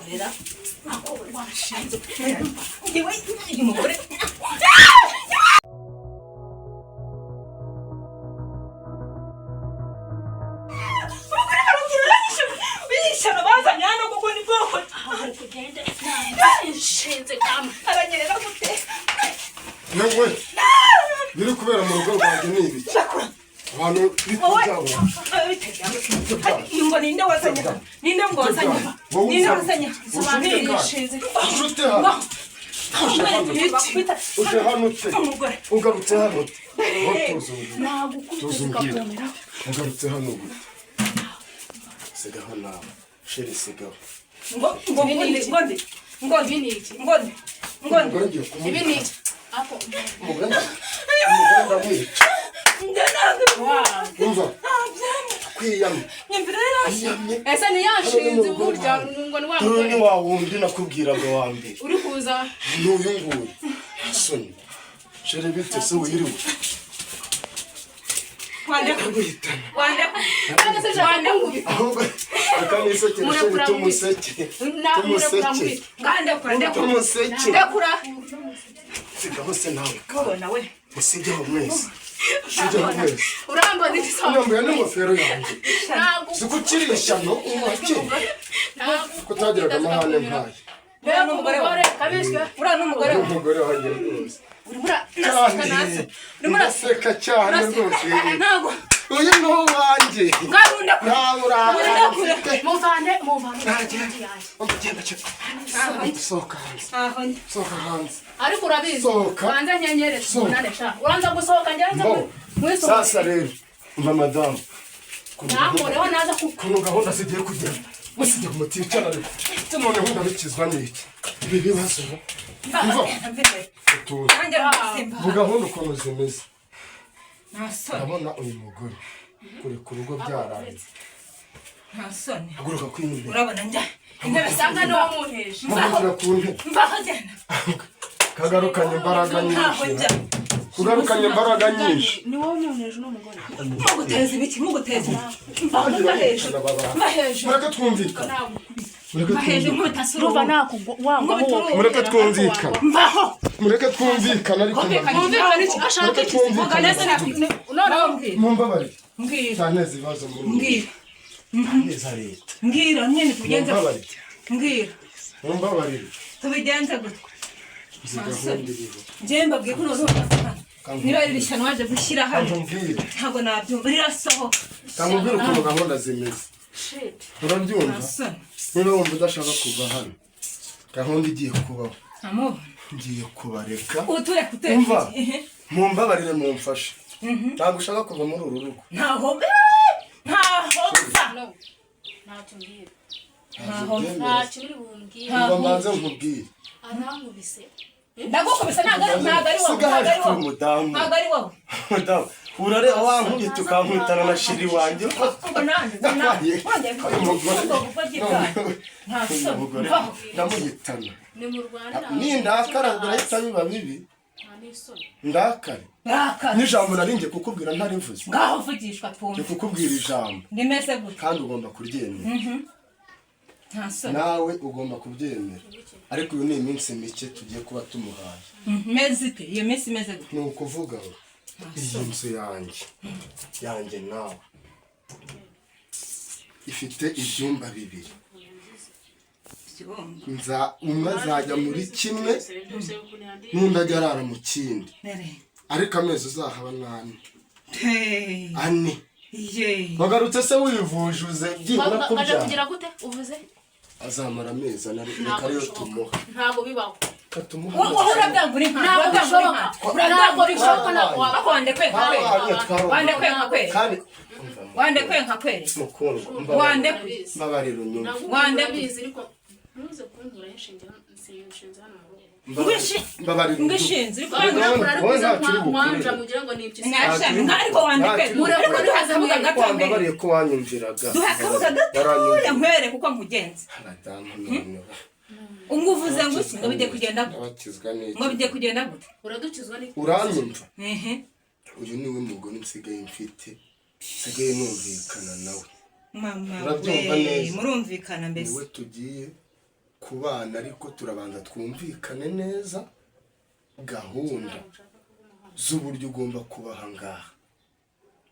Nkorera ako washinze ngewe uyu mugore. Umugore arangirira ishyano bazanye hano kuko ni bwoko. Ugende nshinze kama. Aranyerera gute? Yewe, biri kubera mu rugo rwanjye ni ibiki? Abantu Wowe byabo. Ngo ninde wazanye hano? Ninde ngo wazanye hano? Wowe Ninde uzanye. wazanye? Ufite Ninde? kandi. Ufite hano. Uje hano ute? Umugore. Ugarutse hano ute? Wowe tuza umbwire. Nagukubita Tuza umbwire. zikakumira. Ugarutse hano gute? Sigaho nawe. Chéri, sigaho. Ngo ngo ngo ndi ngo ndi ngo ndi Ibi ni iki? ngo ndi ngo ndi Umugore ngiye Ibi kumwica. ni iki? Ako. Umugore ndamwica. Njye ntabwo Umva. Kwiyamye. Nyumvira rero. Kwiyamye. Ese ntiyanshinze burya ngo ni wa Dore ni mugore wa wundi nakubwiraga wa mbere. Uri kuza. Ni uyu nguyu. Soni. Chéri, bite se, wiriwe? Wandeka. Ndaguhitana. Wandeka. None se ushaka kunkubita? Ahubwo reka nisekere, chéri. Murekura. Tumuseke. Murekura. Tumuseke. Nkubita. Ngandekura, ndekura. Tumuseke. Ndekura. Sigaho se nawe. Mubona we. Musigeho mwese, sigeho mwese. Urambona igisonga. Uyambaye n'ingofero yanjye. Ntabwo. Si ko ukiri ishyano uwakeye kutagiraga amahane nkayo. Uriya ni umugore wawe. Umugore kabishwe. Uriya ni umugore wawe. Umugore wanjye rwose. Urimo uranaseka nase. Cyane, ndaseka cyane rwose. Ntabwo. Uyu ni uwanjye. Ngarunda kure. Nta burakari mfite. Muvane, muvane. Genda, genda, sohoka hanze. Aho njye. Sohoka hanze. Ariko urabizi. Sohoka. Banza nyenyere. Sohoka. Umunane sha. Uranza gusohoka ngenze. Bo. Mwisohoke. Sasa rero umva madamu. Nakoreho naza ku Ukuntu gahunda zigiye kugenda, musijya muticara, ariko se noneho ndabikizwa n'iki ibi bibazo? Umva. Utuze. Nanjye rwose. Mu gahunda ukuntu zimeze. Nta soni. Ndabona uyu mugore kureka urugo byaranze. Nta soni. Haguruka kw'imbere. Urabona njya intebe. Usanga niwo munteje. Mpagurukira ku ntebe. Mvaho, genda. Kagarukanye imbaraga Ntaho nyinshi. njya. Kugarukanye imbaraga nyinshi. Ni wowe munteje uno mugore. Muguteza ibiki? Muguteza ibiki? Mvaho, mva hejuru, mva hejuru. Mureke twumvikane, mureke Mva hejuru. twumvikane. Nkubita sura. Urumva nakugwa. Mureke twumvikane. Mvaho. Mureke twumvikane ariko. Kumvikane. Mwumvikane iki? Ashaka Mureke iki? twumvikane. Noneho mbwira. Mumbabarire. Mbwira. Cyanteza ibibazo muri ubu. Mbwira. Neza leta. Mbwira nyine tubigenze gute? Mumbabarire. Mbwira. Mumbabarire. Tubigenze gute? Izi gahunda iriho. Njyewe mbabwiye ko noneho niba ari ishyano waje gushyira hano. Nkubwire. Ntabwo nabyumva, rirasohoka. Kamubwire ukuntu gahunda zimeze. Shit. Urabyumva? Nta soni. Niba wumva udashaka kuva hano, gahunda igiye kubaho, Amubona. ngiye kubareka. Utureka, utureka. Umva. Ehe. Mumbabarire, mumfashe, ntabwo ushaka kuva muri uru rugo. Ntaho, ntaho mva. No. Ntacyo mbwira. Ntabwo ubyemera. Ntacyo uri bumbwire. Umva mbanze nkubwire. Arankubise. Ndagukubise? Ntabwo ari wowe. Siga Ntabwo hari ari kuri wowe. mudamu. Ntabwo ari wowe. Mudamu, urareba wankubita ukankubitana na chéri wanjye. Ngo nande, ngo nande wongeye Uyu mugore ubwo bugoryi bwawe, nta uyu soni. mugore Mvaho. ndamuhitana. Ni mu Rwanda. Nindakara birahita biba bibi. Nta n'isoni. Ndakare. Rakara. N'ijambo nari ngiye kukubwira ntarivuze. Ngaho vugishwa Ngiye twumve. kukubwira ijambo. Rimeze gute? Kandi ugomba kuryemera. Nta soni. Nawe ugomba kubyemera, ariko uyu ni iminsi mike tugiye kuba tumuhaye. Meze ite iyo minsi? Imeze gute? Ni ukuvuga ngo iyi nzu yanjye nawe ifite ibyumba bibiri. Nza umwe azajya muri kimwe n'undi ajya arara mu kindi, ariko amezi uzahaba ni ane. Hey. Ane. Ye. Wagarutse se wivuje, uze byibura Baje kubyara. kugira gute uvuze? Azamara amezi ane, reka Ntabwo ariyo bishoboka. tumuha. Ntabwo bibaho. Reka tumuhe. Wowe urabyanga, uri nka Ntabwo urabyanga, uri bishoboka. nka Ntabwo bishoboka, ntabwo waba. Ako wandekwe nka kweri. Twabanye, twarabanye. Wandekwe nka kweri. Kandi Wandekwe nka kweri. mukundwa, Wandekwe. mbabarira unyumve. Ntabwo Wande- urabizi, ariko ntuze kunkuraho inshinge, nshinze hano mu rugo. Mbabarira unyumve. Ngishinze uri Murekura, kwanga. ariko Wowe uze ntacyo uri mwanja bukorere. mugira ngo ni impyisi. Mwashami nka, ariko wandekwe. Ntacyo. Ariko duha akabuga gato nkwereke. Wambabariye ko wanyumviraga. Duha akabuga gatoya Waranyumvira. nkwereke uko nkugenza. Abadamu noneho. Ubwo uvuze ngo iki? Ngo bigiye kugenda gute? Abakizwa Ngo n'iki? bigiye kugenda gute? Uradukizwa n'iki? Uranyumva? Ehe. Uyu niwe mugore nsigaye mfite, nsigaye numvikana nawe. Mama Urabyumva we. neza. Murumvikana mbese? Niwe tugiye Kubana, ariko turabanza twumvikane neza gahunda z'uburyo ugomba kuba aha ngaha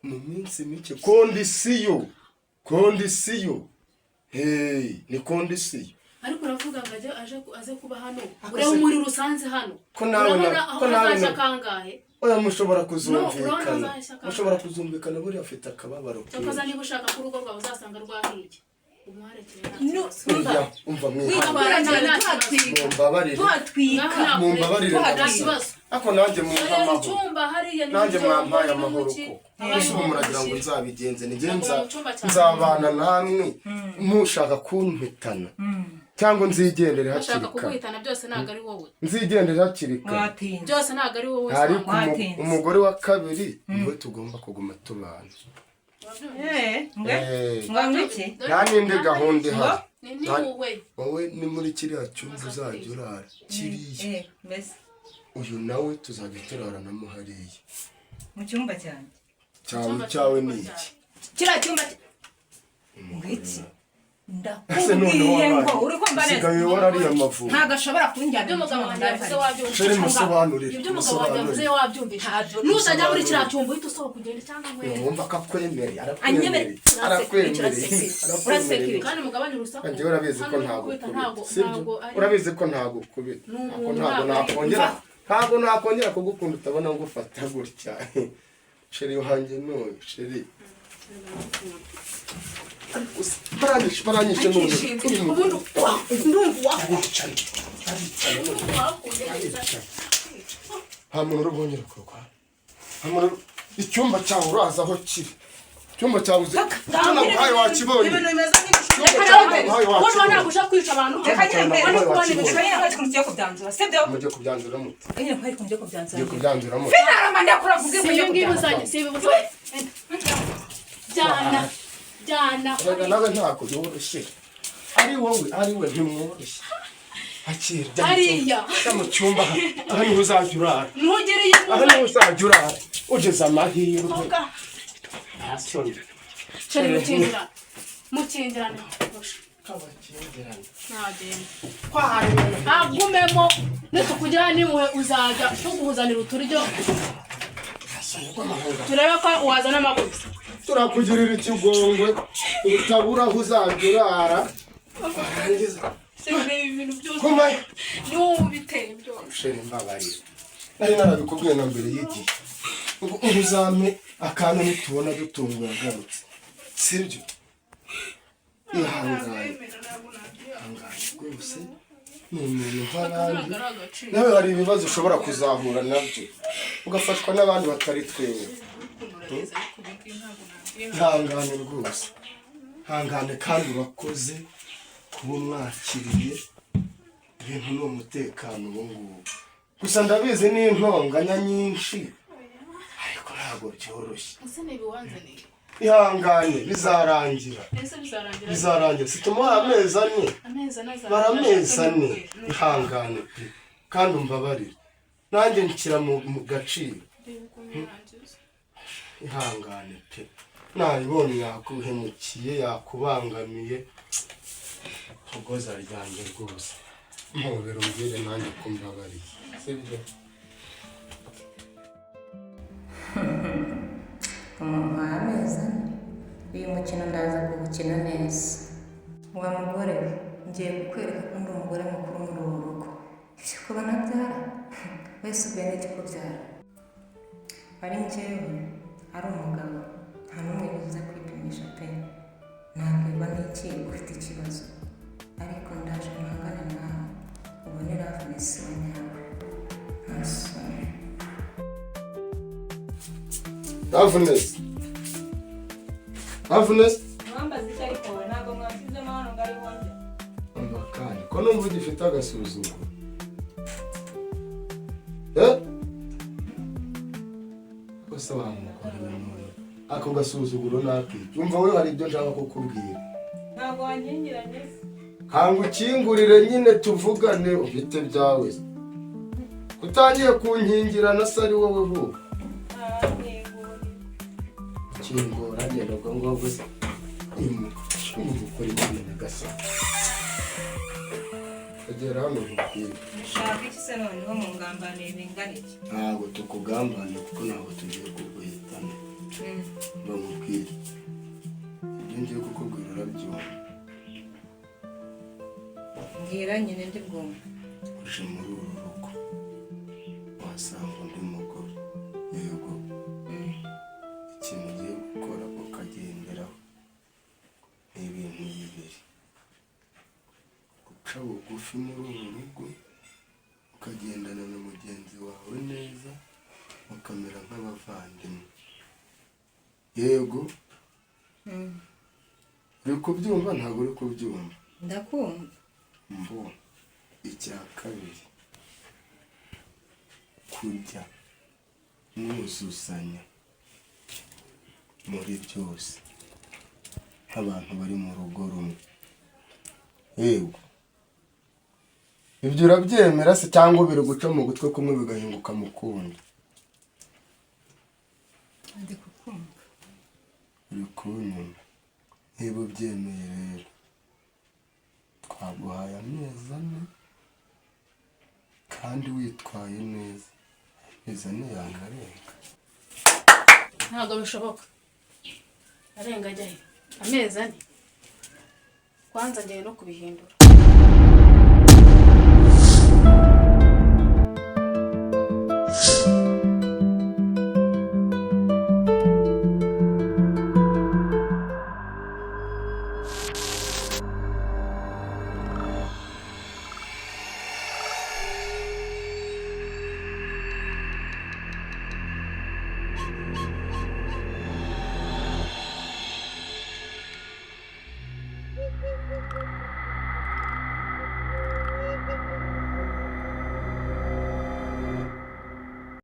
mu minsi mike. Condition, condition, hey, ni condition. Ariko uravuga ngo ajye aje aze kuba hano. Ako Ureba se- umuriro usanze hano. Ko nawe Urabona na- aho ko nawe azajya na- kangahe? Oya, mushobora No, kuzumvikana. urabona azashaka. Mushobora kuzumvikana, buriya afite akababaro Cyakoza kenshi. niba ushaka ko urugo rwawe uzasanga rwahiye, umuharekere, nta No, kibazo. umva. Oya, umva, mwihangane. Witwara cyane, Nta tuhatwika. Mumbabarire. Tuhatwika. Ngaho Mumbabarire. nta Ndabasaba. kibazo. Ariko nanjye mumpa Reba amahoro. icyumba hariya ni Nanjye mu byombo, mwampaye ni mu amahoro ki. koko. Abandi Ese ubu muragira ngo mushyire. nzabigenze ni njye? Ntabwo mu cyumba cyawe. Nzabana namwe mushaka kumpitana, cyangwa nzigendere Bashaka hakiri kare? kuguhitana byose, ntabwo ari wowe. Nzigendere hakiri kare. Mwatinze. Byose ntabwo ari wowe. Ariko Mwatinze. umugore wa kabiri niwe tugomba kuguma tubana. Eh, ngwe. Eh. Ngo iki? Nta n'indi gahunda ihari. Ni wowe. Wowe ni muri kiriya cyumba uzajya urara kiriya. Eh, mbese. Uyu nawe tuzajya turaranamo hariya. Mu cyumba cyanjye. Cyawe. Icyumba Cyawe cyawe. ni iki? Kiriya cyumba ngo iki? Ese noneho Ndakubwiye ngo wabaye uri kumva neza. usigaye warariye amavubi. Ntabwo ashobora kunjyana Ibyo mu umugabo cyumba. wanjye yavuze wabyumvise? Chéri, musobanurire. Ibyo umugabo wanjye yavuze Musobanurire. wabyumvise? Ntabyo. Nuzajya muri kiriya cyumba uhita usohoka ugende cyangwa nkwereke. Wumva ko akwemereye? Anyemereye. Arakwemereye, Uraseka, arakwemereye. Kandi mugabanye urusaku. Njye urabizi ko Hano uri gukubita, ntagukubita, ntabwo sibyo? ntabwo ari Urabizi ko ntagukubita. Ni Ntabwo umuntu, ntabwo ntabwo ari- nakongera, ntabwo nakongera kugukunda utabona ngufata gutya. Chéri wanjye, n'uyu chéri. Ariko se, baranyishe, baranyishe none. Ubundi ndumva Baricana, baricana none. Baricana. Nta muntu uri bwongere kurwana. Nta muntu icyumba cyawe uraza aho kiri. Icyumba cyawe uzi icyo naguhaye wakibonye. Ibintu bimeze nk'ibishusho. Icyumba cyawe naguhaye Wowe wakibonye. ntabwo ushaka kwica abantu. Reka nyine Naguhaye nkwereke. wakibonye. Reka nyine nkwereke ukuntu tugiye kubyanzura, sibyo? Mujye kubyanzura mute? Reka nyine nkwereke ukuntu tugiye kubyanzura. Mujye kubyanzura mute? Finarama, ndakura kubwira Si ukuntu ibi tugiye ngibi kubyanzura. uzajya, si ibi uzajya. Jyana, jyana. Erega nawe ntabwo yoroshye, ari wowe, ari we, ntimworoshye. Akira, jya mu Hariya. cyumba, jya mu cyumba. Aha niho uzajya urara. Ntugereye. Aha niho uzajya urara, ugeze amahirwe, nta soni. Chéri, mukingirane, mukingirane. Kabakingirane. Ntagenda, agumemo. Nitukugira nimwe uzajya tuguhuzanira uturyo, turebe ko wazana amagufa. Turakugirira ikigongwe utabura aho uzajya urara, warangiza Ibintu byose kumayo. ni wowe ubiteye byose. Chéri, mbabarira, nari narabikubwiye na mbere y'igihe. Ubu uzampe akantu nitubona dutunguye agarutse, sibyo? Ihangane, ihangane rwose, ni umuntu nk'abandi. Ntabwo ari agaciro. Nawe hari ibibazo ushobora kuzahura nabyo ugafashwa n'abandi batari twewe. Ihangane rwose, ihangane, kandi urakoze kuba umwakiriye. Ibintu ni umutekano ubu ngubu. Gusa ndabizi ni intonganya nyinshi, ariko ntabwo byoroshye. Ese ni ibiwanzaniye? Ihangane, bizarangira. Ese bizarangira? Bizarangira, si tumuha amezi 4? Amezi 4 azarangira. Bara amezi 4. Ihangane pe, kandi umbabarire, nanjye nshyira mu gaciro. Reba ukuntu yarangiza. Ihangane pe, nabibonye yakuhemukiye, yakubangamiye. Ugoza ryanjye rwose, mpobera umbwire nanjye ko mbabariye, sibyo? Umuntu amezi 4, uyu mukino ndaza kuwukina neza. Wa mugore we, ngiye kukwereka ko ndi umugore mukuru muri uru rugo. Ibyo kuba nabyara wese ubwe n'iki kubyara, ari njyewe, ari umugabo, nta n'umwe bibuza kwipimisha pe. Nabwirwa n'iki ufite ikibazo? Ariko ndaje mpangane nawe ubone Loveness wa nyawe, nta soni. Loveness, Loveness. Mwambaza icyo? Ariko we ntabwo mwashyizemo hano ngo ariho njya. Umva kandi ko numva ugifite agasuzuguro, eh, ko se wa mugore we none ako gasuzuguro nakiki? Umva we, hari ibyo nshaka kukubwira. Ntabwo wankingiranye se? Kanga ukingurire nyine tuvugane. Ufite byawe utangiye kunkingirana se ari wowe vuba? Ntankingurire. Kingura ngenda. Ubwo ngubwo se imu gukora imana nyagasani. Egera hano nkubwire. Mushaka iki se noneho? Mungambaniye bingana iki? Ntabwo tukugambaniye, kuko ntabwo tugiye kuguhitana. Bamubwire ibyo ngiye kukubwira, urabyumva? Mbwira nyine, ndi bwumva. Uje muri uru rugo wasanga undi mugore, yego. Ikintu ugiye gukora ukagenderaho ni ibintu bibiri: guca bugufi muri uru rugo, ukagendana na mugenzi wawe neza, mukamera nk'abavandimwe, yego. Uri kubyumva? Ntabwo uri kubyumva? Ndakumva. Mbo icya kabiri, kujya mwuzuzanya muri byose nk'abantu bari mu rugo rumwe, yego. Ibyo urabyemera se, cyangwa biri guca mu gutwi kumwe bigahinguka mu kundi? Ndi kukumva. Uri kunyumva? Niba ubyemeye rero, twaguhaye amezi 4, kandi witwaye neza amezi 4 yanarenga. Ntabwo bishoboka. Arenga ajya he? Amezi 4? Kwanza ngiye no kubihindura.